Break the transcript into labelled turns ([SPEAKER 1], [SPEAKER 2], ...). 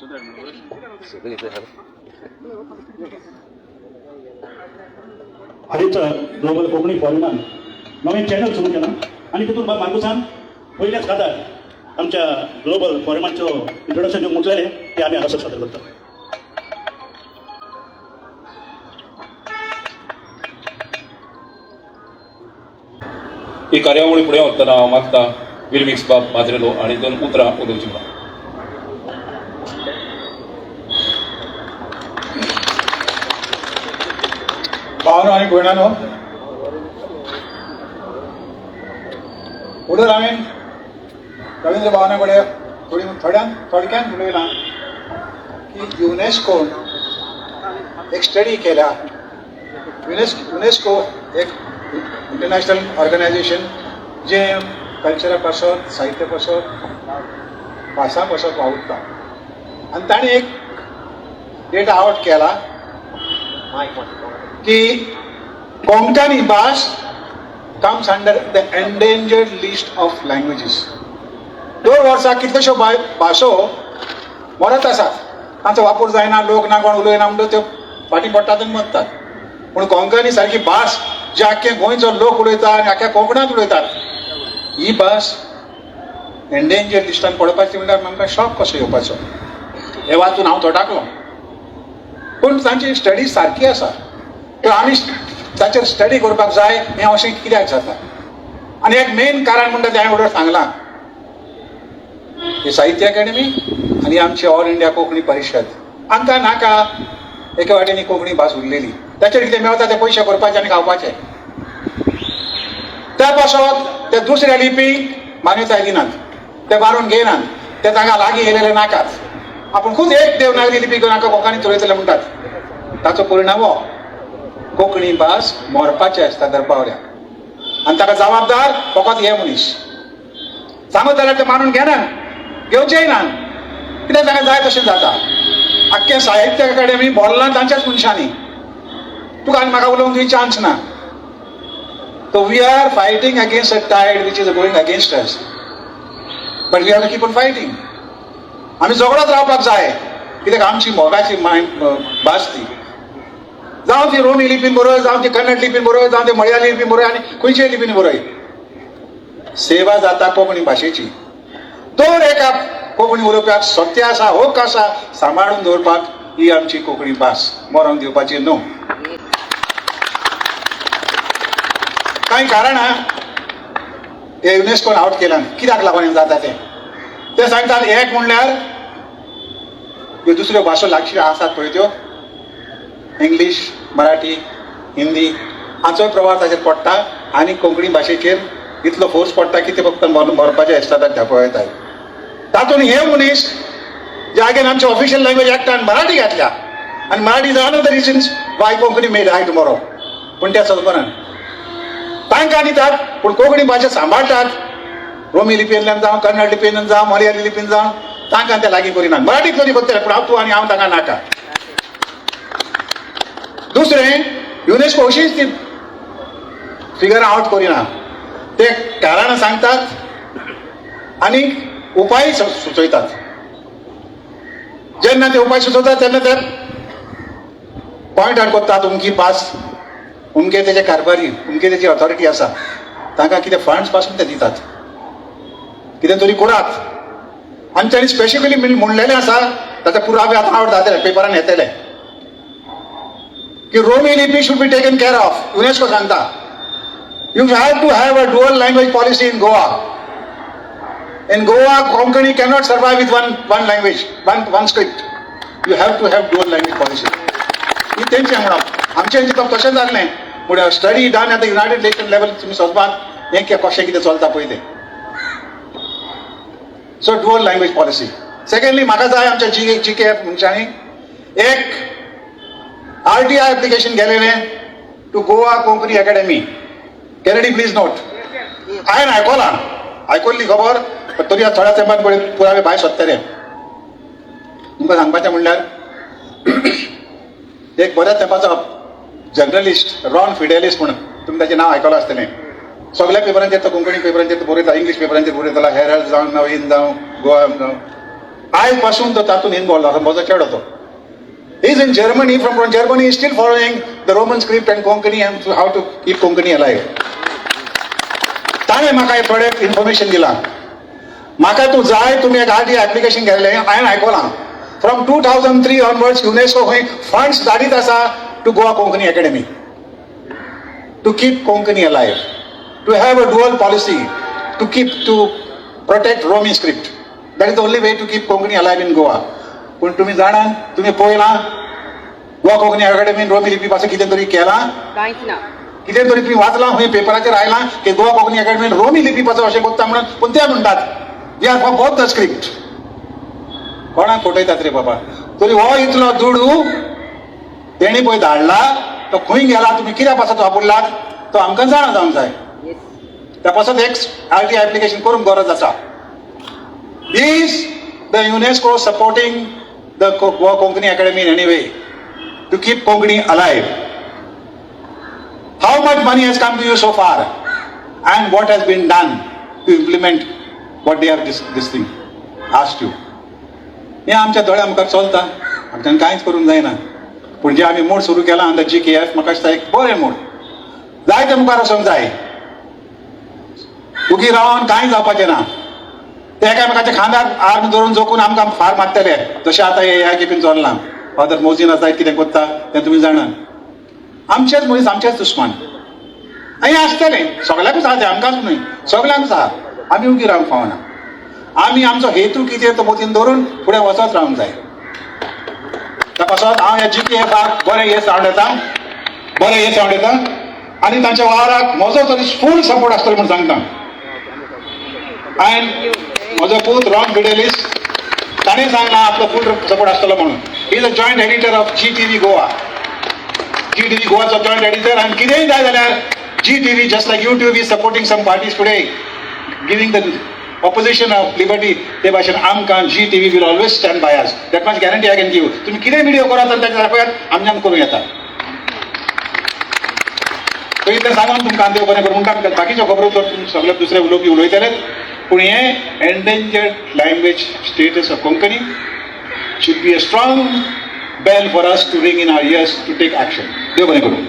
[SPEAKER 1] हालींच global Konkani forum नवें channel सुरू केलां आनी तितून बाब मार्कुसान पयल्याच खातार आमच्या ग्लोबल फॉरमाचो इंट्रोडक्शन जे म्हटलेलें तें आमी हांगासर सादर करता.
[SPEAKER 2] ही कार्यावळी फुडें व्हरतना हांव मागता विलमिक्स बाब माद्रेलो आनी दोन उतरां उलोवची म्हणून.
[SPEAKER 3] भावानो आनी भयणानो, उडर हांवें रवींद्र भावाना कडेन थोडी थोड्यान थोडक्यान उलयलां की युनेस्कोन एक स्टडी केल्या. युनेस्को एक इंटरनॅशनल ऑर्गनायझेशन जें कल्चरा पासत, साहित्य पासत, भासां पासत वावुरता आनी ताणें एक डेटा आवट केला की कोंकणी भास comes under the endangered list of languages. दर वर्सा कितल्योश्यो भासो मरत आसात, तांचो वापर जायना, लोक ना, कोण उलयना म्हणटो त्यो फाटीं पडटात आनी मरतात. पूण कोंकणी सारकी भास जी आख्खे गोंयचो लोक उलयता आनी आख्ख्या कोंकणांत उलयतात, ही भास एंडेंजर्ड लिस्टान पडपाची म्हणल्यार आमकां शॉक कसो येवपाचो. हे वाचून हांव थोटाकलो. पूण तांची स्टडी सारकी आसा, तर आमी ताचेर स्टडी करपाक जाय. हें अशें कित्याक जाता आनी एक मेन कारण म्हणटा तें हांवें ऑलरेडी सांगलां, ही साहित्य अकाडेमी आनी आमची ऑल इंडिया कोंकणी परिशद आमकां नाका एके वाटेन कोंकणी भास उरलेली. ताचेर कितें मेळटा ते पयशे करपाचे आनी खावपाचे. त्या पासत ते दुसऱ्या लिपीक मान्यताय दिनात, ते बारून घेयनात, ते तांकां लागीं येयलेले नाकात. आपूण खूब एक देवनागरी लिपी घेवन आमकां कोंकणी चलयतले म्हणटात. ताचो परिणाम हो कोंकणी भास मरपाचे आसता दर पावल्या आनी ताका जबाबदार फकत हे मनीस. सांगत जाल्यार ते मानून घेनात, घेवचेय ना, कित्याक तांकां जाय तशें जाता. आख्खें साहित्य अकाडेमी भरलां तांच्याच मनशांनी, तुका आनी म्हाका उलोवंक तुवें चान्स ना. So we are fighting against a tide which is going against us, but we have to keep on fighting. आमी झगडत रावपाक जाय, कित्याक आमची मोगाची भास ती. जावं ती रोमी लिपीन बरय, जावं ती कन्नड लिपीन बरय, जावं ती मळयाली लिपीन बरय आनी खंयचेय लिपीन बरय, सेवा जाता कोंकणी भाशेची. दर एका कोंकणी उलोवप्याक सत्य आसा, हक आसा सांबाळून दवरपाक ही आमची कोंकणी भास, मरोंक दिवपाची न्हू. कांय कारणां हे युनेस्कोन आवट केल्यान कित्याक लागून जाता तें ते सांगतात. एक म्हणल्यार ह्यो दुसऱ्यो भासो लागच्यो आसात पळय त्यो इंग्लीश, मराठी, हिंदी हाचोय प्रभाव ताचेर पडटा आनी कोंकणी भाशेचेर इतलो फोर्स पडटा की ते फक्त मरपाचे आसता त्या पळयतात. तातूंत हे मनीस जे आगेन आमचे ऑफिशियल लँग्वेज एक्टान मराठी घातल्या आनी Marathi is one of the reasons why Konkani may die tomorrow. पूण त्या चलपनान तांकां दितात, पूण कोंकणी भाशा सांबाळटात. रोमी लिपयेंतल्यान जावं, कन्नड लिपयेंतल्यान जावं, मलयाली लिपयेन जावं, तांकां ते लागीं करिनात. मराठीत तरी करतले, पूण हांव तूं आनी हांव तांकां नाका. दुसरें, युनेस्को अशीच ती फिगर आवट करिना, ते कारणां सांगतात आनी उपाय सुचयतात. जेन्ना ते उपाय सुचयतात तेन्ना ते पॉयंट आउट करतात, अमकी भास अमके तेजे कारभारी, अमके तेजी ऑथॉरिटी आसा, तांकां कितें फंड्स पासून ते दितात, कितें तरी करात. आनी तांणी स्पेसिफिकली म्हणलेलें आसा, ताचे पुरावे आतां आवड जातले, पेपरान येतले की रोमी लिपी should be taken care of. UNESCO सांगता you have to have a dual language policy in Goa. In Goa Konkani cannot survive with one language, one script. You have to have dual language policy. ही तेंचें म्हणप, आमचें चिंतप तशें जाल्लें. पूण study done आतां United nation level तुमी सोदपाक हें कशें कितें चलता पळय तें. So dual language policy. Secondly, म्हाका जाय आमच्या जी के एफ मनशांनी एक RTI application गेलेलें to Goa Konkani Academy. Kennedy, please note. हांवें आयकलां, आयकल्ली खबर, पण तरी थोड्या तेंपान पळय पुरावे भायर सोदतले. तुमकां सांगपाचें म्हणल्यार एक बऱ्या तेंपाचो जर्नलिस्ट रॉन फिडेलिस म्हणून तुमी ताचें नांव आयकलां आसतलें. सगळ्या पेपरांचेर तो, कोंकणी पेपरांचेर तो बरयता, इंग्लीश पेपरांचेर बरयतालो, हेरल्ड जावं, नवीन जावं, गोवा जावं. आयज पासून तो तातूंत इनवॉल्व आसा. म्हजो चेडो तो is in Germany. From Germany is still following the Roman script and Konkani and how to keep Konkani alive. ताणें म्हाका हे थोडें इन्फॉर्मेशन दिलां. म्हाका तूं जाय, तुमी एक आरटीआय एप्लिकेशन केल्लें हांवें आयकलां. From 2003 onwards UNESCO खंय फंड्स धाडीत आसा to Goa Konkani Academy to keep Konkani alive, to have a dual policy, to keep to protect Romi script. That is the only way to keep Konkani alive in Goa. पूण तुमी जाणा, तुमी पळयलां गोवा कोंकणी अकॅडमीन रोमी लिपी पासून कितें तरी केलां?
[SPEAKER 4] कांयच ना.
[SPEAKER 3] कितें तरी तुमी वाचलां खंय पेपराचेर आयलां की गोवा कोंकणी अकॅडमीन रोमी लिपी पासून अशें करता म्हणून? पूण ते म्हणटात we are for both the script. कोणाक फटयतात रे बाबा? तरी हो इतलो दुडू तेणी पळय धाडला, तो खंय गेला, तुमी कित्या पासत वापरलात, तो आमकां जाणा जावंक जाय. त्या पासत एक आरटीआय एप्लिकेशन करूंक गरज आसा. Is the UNESCO supporting the Goa Konkani Academy in any way to keep Konkani alive? How much money has come to you so far and what has been done to implement what they have this thing asked you? हें आमच्या दोळ्या मुखार चलता, आमच्यान कांयच करूंक जायना. पूण जे आमी मोड सुरू केला अंडर जीकेएफ, म्हाका दिसता एक बरें मोड. जाय ते मुखार वचोंक जाय. उगी रावन कांय जावपाचें ना. ते एकामेकाच्या खांदार आर्म धरून जोखून आमकां फार मारतले, जशें आतां हे ह्या खेपीन चल्लां. फादर मोजीन आसा, कितें करता तें तुमी जाणात. आमचेच मनीस आमचेच दुस्मान हें आसतलें. सगळ्याकूच आहा तें, आमकांच न्हय, सगळ्यांकूच आहा. आमी उगी रावंक फावना. आमी आमचो हेतू कितें तो मतीन धरून फुडें वचत रावंक जाय. त्या पासत हांव ह्या जीकेएफाक बरें येस आवडटा, बरें येस आवडटा आनी तांच्या वावराक म्हजो तरी फूल सपोर्ट आसतलो म्हूण सांगता. आनी म्हजो पूत रॉन फिडेलीस, ताणें सांगलां आपलो फूल सपोर्ट आसतलो म्हणून. He is a joint editor of Zee TV Goa. Zee TV गोवाचो joint editor. आनी कितेंय जाय जाल्यार Zee TV, just like YouTube is supporting some parties today, giving the opposition of liberty, ते भाशेन आमकां Zee TV will always stand by us. That much guarantee I can give. तुम्ही कितें video करात आनी ताच्या दाखयात, आमच्यान करूं येता. तो इतलें सांगून तुमकां देव बरें करूं म्हणटा. बाकीच्यो खबरो तर तुमी सगळे दुसरे उलोवपी उलयतले. पूण हें endangered language status of Konkani should be a strong bell for us to ring in our ears to take action. देव बरें करूं.